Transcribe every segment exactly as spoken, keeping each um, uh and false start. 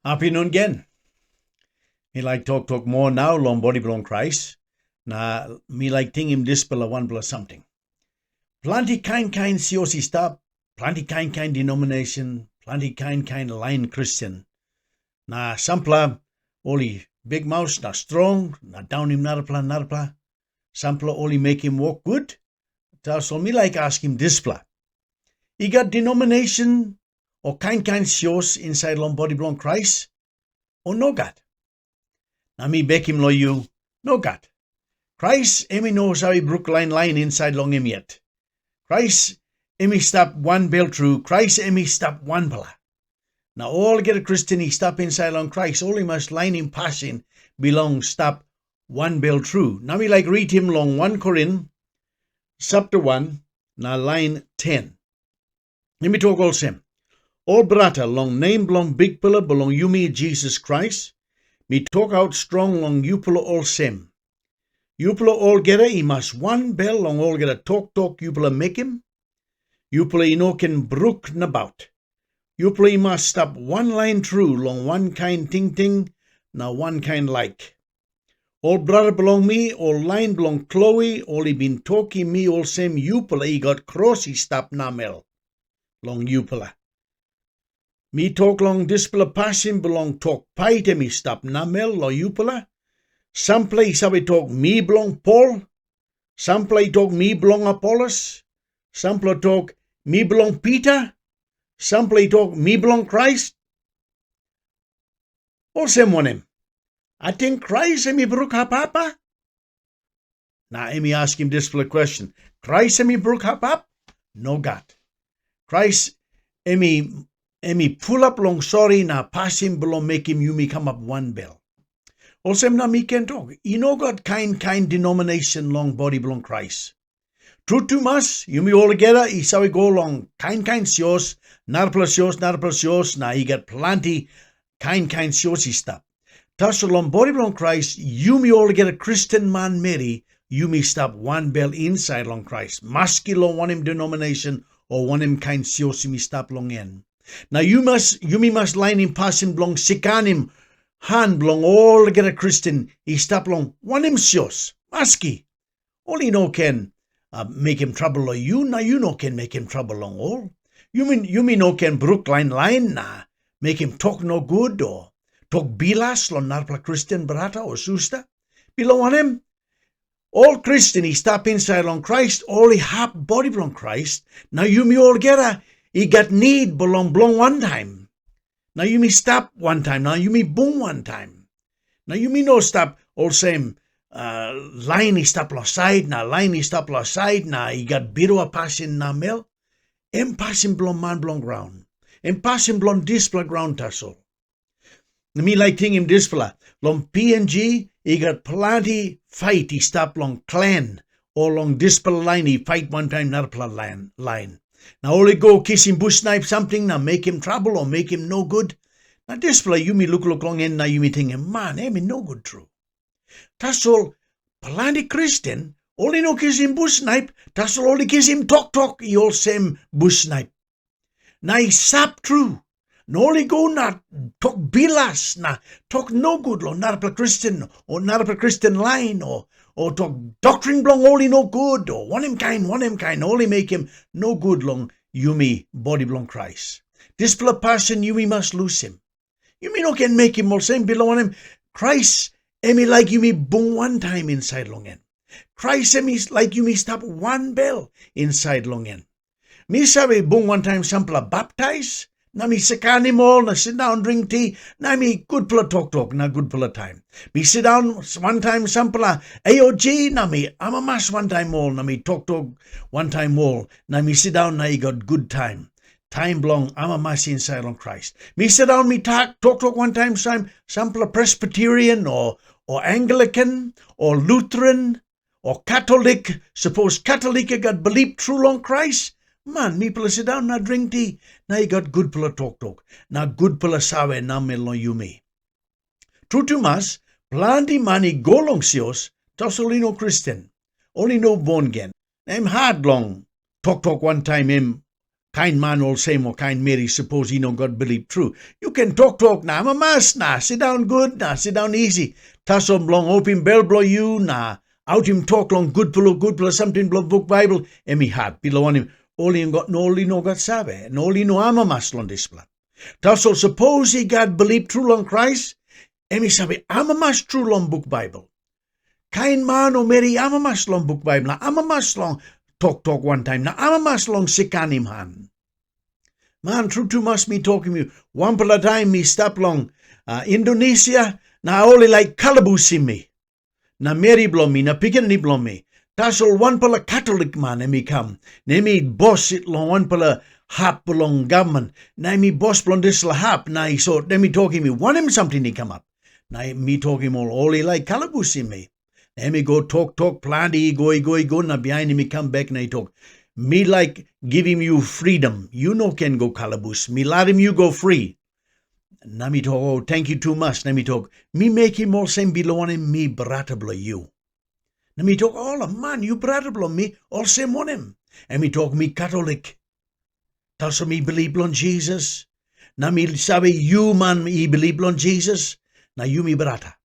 Apinun gen. Mi laik toktok moa nau long bodi bilong Krais, na mi laik tingim dispela wanpela samting. Planti kain kain sios i stap, planti kain kain denominasyon, planti kain kain lain Kristen. Na sampela ol i bikmaus na strong na daunim narapela narapela. Sampela ol i mekim wok gut. Tasol mi laik askim dispela. I gat denominasyon o kain kain sios insait long bodi bilong Krais, o nogat? Na mi bekim long yu, nogat. Krais em i no save bruk lain lain insait long em yet. Krais em i stap wanbel tru, Krais em i stap wanpela. Na olgeta Kristen i stap insait long Krais, ol i mas lainim pasin bilong stap wanbel tru. Na mi laik ritim long wan Korin sapta wan na lain ten. Em i tok olsem, "Ol brata, long nem bilong Bikpela bilong yumi Jisas Krais, mi tokaut strong long yupela olsem, yupela olgeta i mas wanbel long olgeta toktok yupela mekim. Yupela i no ken bruk nabaut. Yupela i mas stap wanlain tru long wankain tingting na wankain laik. Ol brata bilong mi, ol lain bilong Kloe, ol i bin tokim mi olsem yupela i gat kros i stap namel long yupela. Mi tok long dispela pasin bilong tok pait em i stap namel long yupela. Sampela i save tok mi bilong Pol, sampela i tok mi bilong Apolos, sampela tok mi bilong Pita, sampela i tok mi bilong Krais. Olsem wanem? Ating Krais em i bruk hap hap, a?" Na em i askim dispela kwestien, "Krais em i bruk hap hap? Nogat. Krais em i, em i pulap long sori na pasin bilong mekim yumi kamap wanbel." Olsem na mi ken tok, i no gat kain kain denominasyon long bodi bilong Krais. Tru tumas, yumi olgeta i save go long kain kain sios, narapela sios, narapela sios, na i gat planti kain kain sios i stap. Tasol long bodi bilong Krais, yumi olgeta Kristen manmeri, yumi stap wanbel insait long Krais, maski long wanem denominasyon o wanem kain sios yumi stap long en. Na yu mas, yumi mas lainim pasin bilong sikanim han bilong olgeta Kristen i stap long wanem sios, maski ol i no ken, a, mekim trabel long yu, na yu no ken mekim trabel long ol. Yumi, yumi no ken bruk lain lain na mekim tok nogut o tok bilas long narapela Kristen brata o susta. Bilong wanem, ol Kristen i stap insait long Krais, ol i hap bodi bilong Krais, na yumi olgeta i gat nid bilong, bilong wantaim. Na yumi stap wantaim, na yumi bung wantaim. Na yumi no stap olsem, a, lain i stap long sait, na lain i stap long sait, na i gat birua pasin namel. Em pasin bilong man bilong graun. Em pasin bilong dispela graun tasol. Na mi laik tingim dispela, long P N G i gat planti fait i stap long klen, o long dispela lain i fait wantaim narapela lain, lain. Na ol i go kisim busnaip samting na mekim trabel o mekim nogut. Na dispela yumi lukluk long en na yumi tingim, man, em i nogut tru. Tasol planti Kristen, ol i no kisim busnaip, tasol ol i kisim toktok i olsem busnaip. Na i sap tru, na ol i go na tok bilas na tok nogut long narapela Kristen o narapela Kristen lain o, o tok doktrin bilong ol i no gut o wanem kain, wanem kain ol i mekim nogut long yumi bodi bilong Krais. Dispela pasin yumi mas lusim. Yumi no ken mekim olsem, bilong wanem, Krais em i laik yumi bung wantaim insait long en. Krais em i laik yumi stap wanbel insait long en. Mi save bung wantaim sampela baptais, na mi sikanim ol na sindaun dring ti, na mi gutpela toktok na gutpela taim. Mi sindaun wantaim sampela A O G, na mi amamas wantaim ol, na mi toktok wantaim ol, na mi sindaun na i gat gut taim. Taim bilong amamas insait long Krais. Mi sindaun mi tak toktok wantaim sam-, sampela Presbyterian o, o Anglican o Lutheran o Katolik, sapos Katolik i gat bilip tru long Krais, man, mipela sindaun na dring ti, na i gat gutpela toktok, na gutpela save namel long yumi. Tru tumas, planti man i go long sios, tasol i no Kristen, ol i no bon gen, na em hat long toktok wantaim em kain man olsem o kain meri sapos i no gat bilip tru. Yu ken toktok na amamas na sindaun gut na sindaun isi. Tasol bilong opim bel bilong yu na autim tok long gutpela gutpela samting bilong buk Baibel, em i hat, bilong wanem, ol i no gat save, na ol i no amamas long dispela. Tasol sapos i gat bilip tru long Krais, em i save amamas tru long buk Baibel. Kain man o meri i amamas long buk Baibel, na amamas long toktok wantaim, na amamas long sikanim han. Man, tru tumas mi tokim yu, wanpela taim mi stap long uh, Indonesia, na ol i laik kalabusim mi. Na meri bilong mi, na pikinini bilong mi. Tasol wanpela Katolik man em i kam, na em i bos long wanpela hap bilong gavman, na em i bos bilong dispela hap, na i sot, na em i tokim mi, wanem samting i kamap? Na mi tokim ol, ol i laik kalabusim mi. Na em i go toktok planti i go i go i go, na bihain em i kam bek na i tok, mi laik givim yu fridom, yu no ken go kalabus, mi larim yu go fri. Na mi tok, o, tenkyu tumas. Na mi tok, mi mekim olsem bilong wanem mi brata bilong yu? Na mi tok, ola man, yu brata bilong mi, olsem wanem? Em i tok, mi Katolik. Tasol mi bilip long Jisas. Na mi save yu man i bilip long Jisas, na yu mi brata.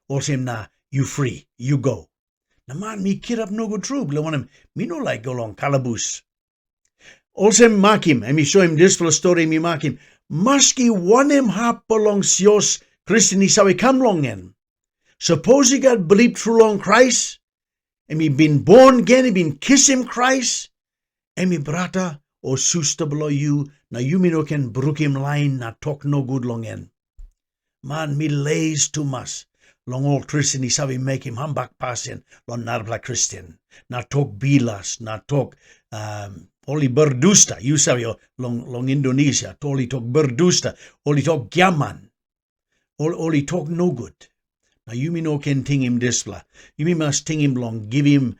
Olsem na yu fri, yu go. Na man, mi kirap nogut tru, bilong wanem, mi no laik go long kalabus. Olsem makim, em i soim dispela stori mi makim, maski wanem hap bilong sios Kristen i save kam long en. Sapos i gat bilip tru long Krais, em i bin bon gen, i bin kisim Krais, em i brata o susta bilong yu, na yumi no ken brukim lain na tok nogut long en. Man, mi les tumas long ol Kristen i save mekim hambak pasin long narapela Kristen, na tok bilas, na tok um, ol i berdusta, yu save long, long Indonesia, ol i tok berdusta, ol i tok giaman, ol, ol i tok nogut. Na yumi no ken tingim dispela. Yumi mas tingim long givim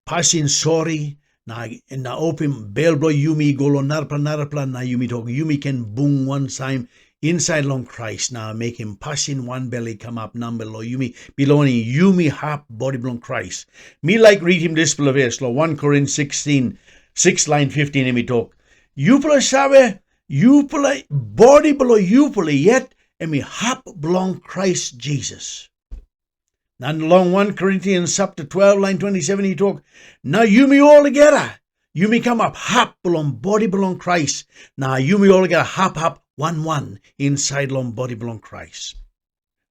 pasin sori, na, na opim bel bilong yumi i go long narapela narapela, na yumi tok yumi ken bung wansaim insait long Krais, na mekim pasin wanbel i kamap namel long yumi, bilong wanem, yumi hap bodi bilong Krais. Mi laik ritim dispela ves long Wan Korin sikstin, sikis lain fiftin, em i tok, yupela save, yupela bodi bilong yupela yet em i hap bilong Krais Jisas. Na long Wan Korintians sapta twelve lain twenti seven i tok, na yumi olgeta, yumi kamap hap bilong bodi bilong Krais, na yumi olgeta hap hap wan wan insait long bodi bilong Krais.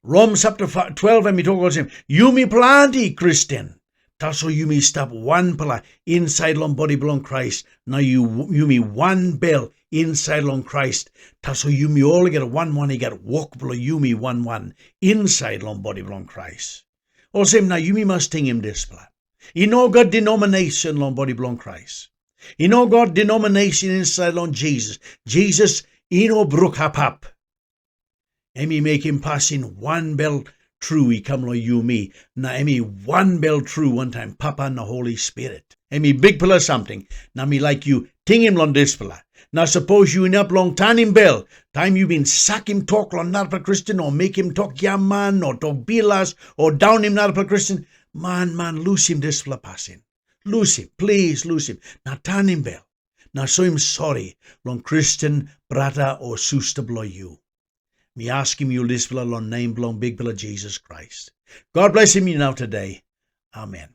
Rom sapta twelve em i tok olsem, yumi planti Kristen, tasol yumi stap wanpela insait long bodi bilong Krais, na yu, yumi wanbel insait long Krais, tasol yumi olgeta wan wan i gat wok bilong yumi wan wan insait long bodi bilong Krais. Olsem na yumi mas tingim dispela. I no gat denomination long bodi bilong Krais. I no gat denomination insait long Jisas. Jisas i no bruk hap hap. Em i mekim pasin wanbel tru i kam long yumi, na em i wanbel tru wantaim Papa na Holi Spirit. Em i bikpela samting, na mi laik yu tingim long dispela. Na sapos yu inap long tanim bel, taim yu bin sakim tok long narapela Kristen, o mekim tok giaman, o tok bilas, o daunim narapela Kristen, man, man, lusim dispela pasin. Lusim, plis lusim, na tanim bel, na soim sori long Kristen brata o susta bilong yu. Mi askim yu dispela long nem bilong Bikpela Jisas Krais. God blesim yu nau tude. Amen.